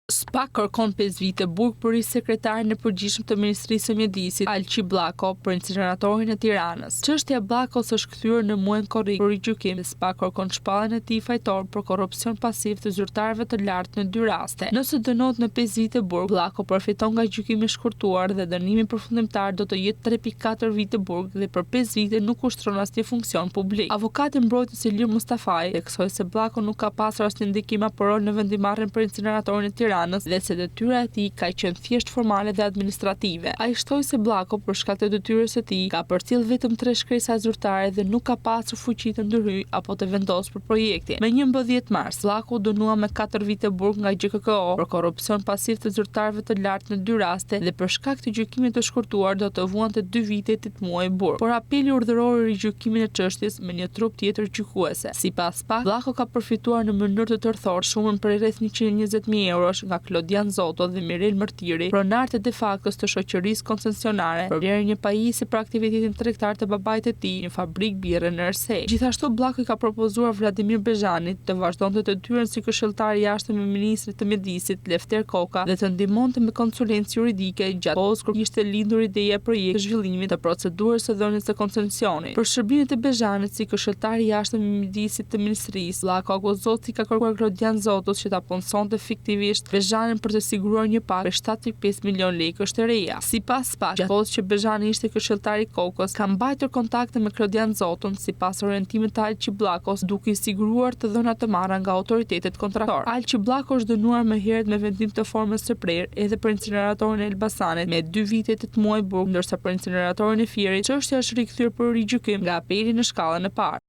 Spak kërkon 5 vite burg për ish-sekretarin e përgjithshëm të Ministrisë së Mjedisit, Alqi Bllako, për inceneratorin e Tiranës. Çështja e Bllakos është kthyer në muajin korrik për rigjykim dhe Spak kërkon shpalljen e tij fajtor për korrupsion pasiv të zyrtarëve të lartë në dy raste. Nëse dënohet me 5 vite burg, Bllako përfiton nga gjykimi i shkurtuar dhe dënimi përfundimtar do të jetë 3.4 vite burg dhe për 5 vite nuk ushtron asnjë funksion publik. Avokati mbrojtës Ilir Mustafaj theksoi se Bllako nuk ka pasur asnjë ndikim apo rol në vendimmarrjen për inceneratorin e Tiranës dhe se detyra e tij ka qenë thjesht formale dhe administrative. Ai shtoi se Bllako, për shkak të detyrës së tij, ka përcjellë vetëm tre shkresa zyrtare dhe nuk ka pasur fuqi të ndërhyjë apo të vendosë për projektin. Më 11 mars, Bllako u dënua me 4 vite burg nga GJKKO për korrupsion pasiv të zyrtarëve të lartë në dy raste dhe për shkak të gjykimit të shkurtuar do të vuante 2 vite e 8 muaj burg. Por apeli urdhëroi rigjykimin e çështjes me një trupë tjetër gjykuese. Sipas SPAK, Bllako ka përfituar në mënyrë të tërthortë shumën prej rreth 120.000 eurosh nga Klodian Zoto dhe Mirel Mërtiri, pronarët e de factos të shoqërisë koncesionare, për blerjen e një pajisje për aktivitetin tregtar të babait të tij, një fabrikë birre në Ersekë. Gjithashtu Bllako i ka propozuar Vladimir Bezhanit të vazhdonte detyrën si këshilltar i jashtëm i ministrit të Mjedisit, Lefter Koka dhe të ndihmonte me konsulencë juridike gjatë kohës kur kishte lindur ideja e projektit të zhvillimit të procedurës së dhënies së koncesionit. Për shërbimet e Bezhanit si këshilltar i jashtëm i mjedisit të ministrisë, Bllako akuzohet se i ka kërkuar Klodian Zotos që ta punësonte fiktivisht Bezhanin për të siguruar një pagë prej 7.5 milionë lekësh të reja. Sipas SPAK, gjatë kohës që Bezhani ishte këshilltar i Kokës, ka mbajtur kontakte me Klodian Zoton sipas orientimit të Alqi Bllakos, duke i siguruar të dhëna të marra nga autoritetet kontraktorë. Alqi Bllako është dënuar më herët me vendim të formës së prerë edhe për inceneratorin e Elbasanit me 2 vite e 8 muaj burg, ndërsa për inceneratorin e Fierit, çështja është rikthyer për rigjykim nga apeli në shkallën e parë.